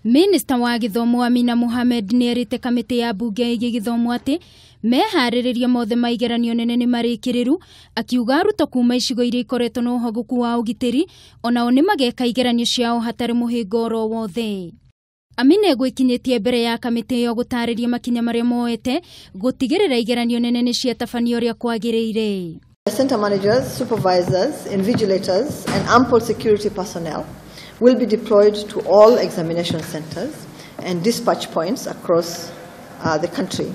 Minista wa gĩthomo Amina Mohamed nĩerĩte kamĩtĩ ya mbunge ĩgiĩ gĩthomo atĩ meharĩrĩria mothe ma igeranio nene nĩ marĩkĩrĩru, akiuga arutwo kuma icigo iria ikoretwo na ũhagũku wa ũgitĩri onao nĩ mageka igeranio ciao hatarĩ mũhĩnga oro wothe. Amina egwĩkinyĩtie mbere ya kamĩtĩ ĩyo gũtarĩria makinya marĩa moete gũtigĩrĩra igeranio nene nĩ ciatabanio ũrĩa kwagĩrĩire. Center managers, supervisors, invigilators and ample security personnel will be deployed to all examination centers and dispatch points across the country.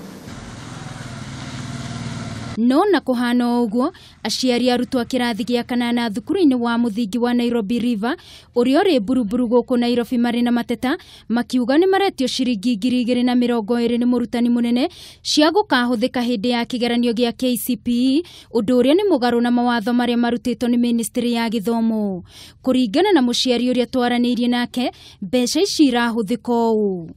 No na kũhana ũguo, aciari arutwo a kĩrathi gĩa kanana thukuru-inĩ wa mũthingi wa Nairobi River ũrĩa ũrĩ Buruburu gũkũ Nairobi marĩ na mateta makiuga nĩ maretio ciringi 2020 nĩ mũrutani mũnene cia gũkahũthĩka hĩndĩ ya kĩgeranio gĩa KCPE, ũndũ ũrĩa nĩ mũgarũ na mawatho marĩa marutĩtwo nĩ ministry ya gĩthomo. Kũringana na mũciari ũrĩa twaranĩirie nake, mbeca ici irahũthĩka ũũ: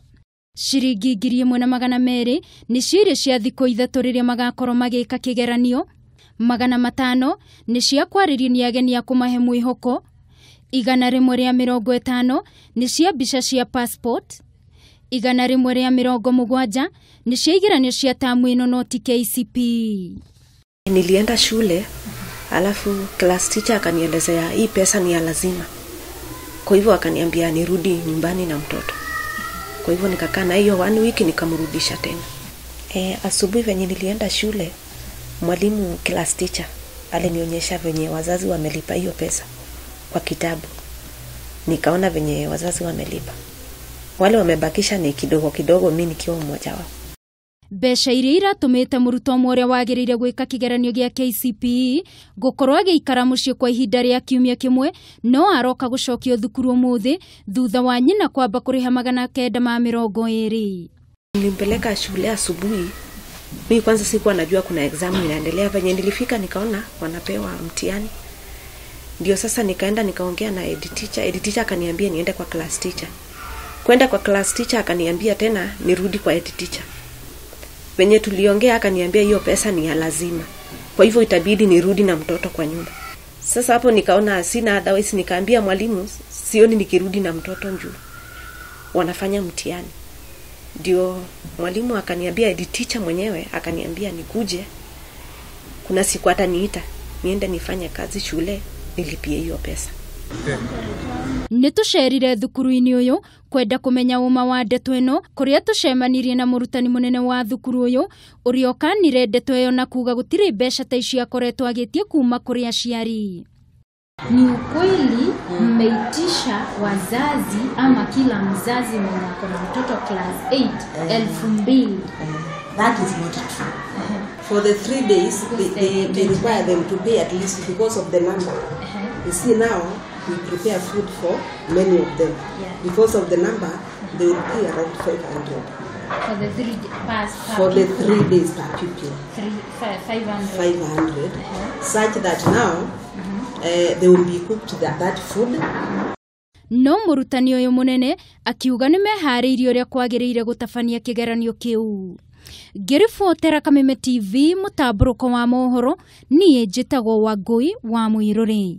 ciringi 1200 nĩ cia cia thikũ 3 rĩrĩa magakorwo magĩka kĩgeranio, 500 nĩ cia kwarĩrio nĩ ageni a kũmahe mwĩhoko, 150 nĩ cia mbica cia passport, 170 nĩ cia igeranio cia tamu ĩno no ti KCPE. Nilienda shule alafu class teacher akanielezea hii pesa ni ya lazima, kwa hivyo akaniambia nirudi nyumbani na mtoto. Kwa hivyo nikakaa na hiyo 1 week nikamrudisha tena. Asubuhi venye nilienda shule, mwalimu class teacher alinionyesha venye wazazi wamelipa hiyo pesa kwa kitabu. Nikaona venye wazazi wamelipa. Wale wamebakisha ni kidogo kidogo, mimi nikiwa mmoja wao. Mbeca iria iratũmĩte mũrutwo ũmwe ũrĩa wagĩrĩire gwĩka kĩgeranio gĩa KCPE gũkorwo agĩikara mũciĩ kwa ihinda rĩa kiumia kĩmwe no aroka gũcokio thukuru ũmũthĩ thutha wa nyina kwamba kũrĩha 920. Nilimpeleka shule asubuhi. Mimi kwanza sikuwa najua kuna exam inaendelea. Venye nilifika nikaona wanapewa mtihani. Ndio sasa nikaenda nikaongea na head teacher. Head teacher akaniambia niende kwa class teacher. Kwenda kwa class teacher akaniambia tena nirudi kwa head teacher. Venye tuliongea akaniambia hiyo pesa ni ya lazima, kwa hivyo itabidi nirudi na mtoto kwa nyumba. Sasa hapo nikaona sina otherwise, nikaambia mwalimu sioni nikirudi na mtoto njoo wanafanya mtihani. Ndio mwalimu akaniambia, head teacher mwenyewe akaniambia nikuje, kuna siku ataniita niende nifanye kazi shule nilipie hiyo pesa. Nĩ tũcerire thukuru-inĩ ũyũ kwenda kũmenya ũma wa ndeto ĩno, kũrĩa tũcemanirie na mũrutani mũnene wa thukuru ũyũ ũrĩa ũkanire ndeto ĩyo na kuga gũtirĩ mbeca ta icio akoretwo agĩtie kuma kũrĩ aciari. Ni ukweli mmeitisha wazazi ama kila mzazi mwenye ako na mtoto class 8 2000? That is not true. For the 3 days they require them to pay at least because of the number. You see now we prepare food for many of them. Yeah. Because of the number, they will pay around 500. For the 3 pass per For the 3 days per pupil. 500. 500. Such that now they will be cooked that food. No mũrutani ũyũ mũnene akiuga nĩ meharĩirie ũrĩa kwagĩrĩire gũtabania kĩgeranio kĩu. Ngĩribotera Kameme TV mũtambũrũko wa mohoro, niĩ njĩtagwo Wangũi wa Mũirũrĩ.